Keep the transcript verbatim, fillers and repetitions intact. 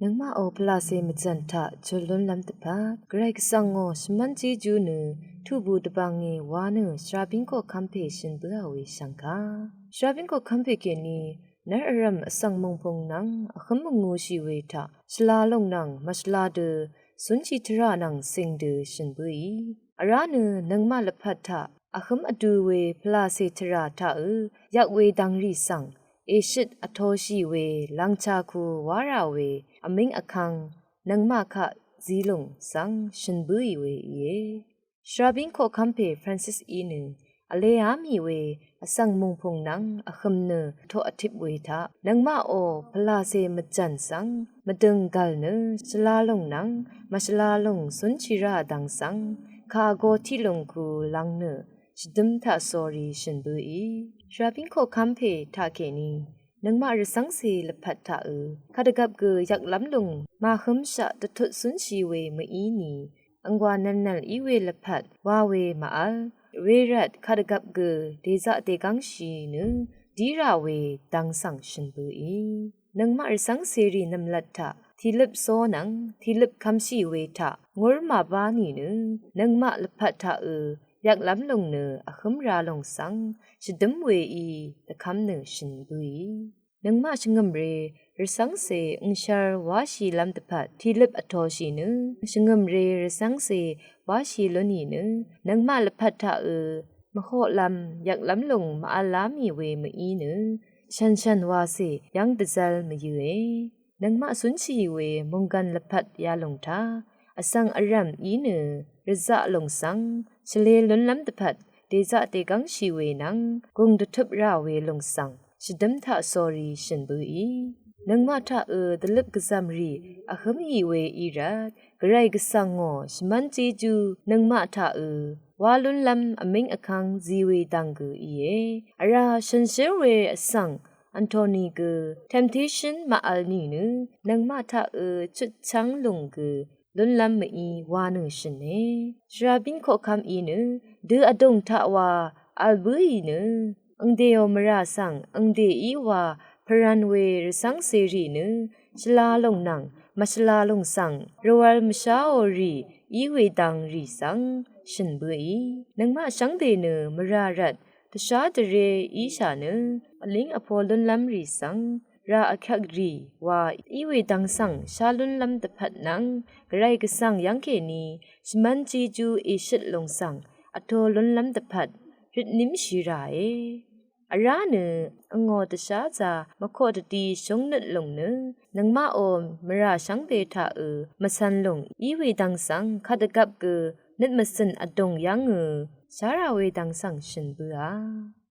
Nøngmaqò pvlacè mvzv̀n taq jø̀l lúnlv́m dvpvt, Gvray Gvsvng ngò shvmv́n jejú nø tuqbù dvbvngì wa nø shvrabín koqkv́m pè shø̀n bǿà we shv̀ngkà. Shvrabín koqkv́m pè kèní nv́r vrv̀m vsvng mòngpung nvng vhǿm mvngūshì we taq shvla lòng nvng mvshvla dø cúnshì tvrà nvng cìng dø shø̀n bǿì. Vrá nø nøngmaq lvpat taq vhǿm vdū we pvlacè tvrà taqø̄ yvk we dvngrì svng èshøt vtoshì we lv̀ngchāku wárà we vmíng vkvng nøngmaq kaq zilùng svng shø̀n bǿì we íe. Shvrabín koqkv́m pè Francis í nø vleá mì we vsvng mòngpung nvng vhø̀m nø toq vtip we taq nøngmaqò pvlacè mvzv̀n svng mvdø̀ng gv̀l nø shvla lòng nvng mvshvla lòng cúnshì rà dvng svng kà vgo tiq lùng ku lvng nø shvdǿm taq sórí shø̀n bǿì. Shvrabín koqkv́m pè taqkèní nøngmaq rvcv́ngcè lvpat taqø̄ kadvgvp gø yvklv́m lùng màhǿmshaq dvtut cúnshì we mvíni, angwà nv̀lnv̀l í we lvpat wa we màvl, wervt kadvgvp gø dèzaq dègv́ngshì nø dírà we dvng svng shø̀n bǿì. Nøngmaq rvcv́ngcèrì nv̀mlat taq tìløp só nvng tìløp kvmshì we taq ngúr màbá nìnø nøngmaq lvpat taqø̄ yvklv́m lùng nø vhǿm ra lòng svng shvdǿm weí dvkv́m nø shø̀n bǿì. Nøngmaq shvngø̀mré rvcv́ngcè ngshvr wáshìlv́m dvpvt tìløp vtoshì nø shvngø̀mré rvcv́ngcè wáshì lúnì nø nøngmaq lvpat taqø̄ mvhoqlv́m yvklv́m lùng màvlá mì we mví nø shànshàn wàcè yv́ng dvzv́l mvyǿe. Nøngmaq cúnshì we mònggv̀n lvpat yalùng taq vsvng vrv̀m í nø rvzaq lùng svng shvlē lúnlv́m dvpvt dèzaq dègv́ngshì we nvng gùng dvtøp rà we lùng svng shvdǿm taq sórí shø̀n bǿì. Nøngmaq taqø̄ dvløp gvzv̀mrì vhǿmì we í rvt Gvray Gvsvng ngò shvmv́n jejú nøngmaq taqø̄ wá lúnlv́m vmíng vkvng zi we dvng gø íe. Vrá shànshér we vsvng Anthony gø temptation màvl nìnø nøngmaq taqø̄ chutchv́ng lùng gø lúnlv́m mví wa nø shø̀ne. Shvrabín koqkv́m í nø dø vdùng taq wa vl bǿì nø angdèò mvrà svng angdè í wa pvran we rvcv́ngcèrì nø shvla lùng nvng mvshvla lùng svng rvwvl mvsháò rì í we dvng rì svng shø̀n bǿì. Nøngmaq shvngbe nø mvrà rvt dvshá dvré íshà nø vlíng vpo lúnlv́m rì svng rà vkyvkrì wa í we dvng svng shá lúnlv́m dvpvt nvng Gvray Gvsvng yv́ngkèní shvmv́n jejú èshøt lùng svng vto lúnlv́m dvpvt røtnímshì ràe. Vrá nø angò dvsházā mvkoq dvdi shúngnøt lùng nø nøngmaqò mvrà shvngbe taqø̄ mvcv̀n lùng í we dvng svng kadvgvp gø nøt mvcø̀n vdùng yv́ngø shá rà we dvng svng shø̀n bǿà.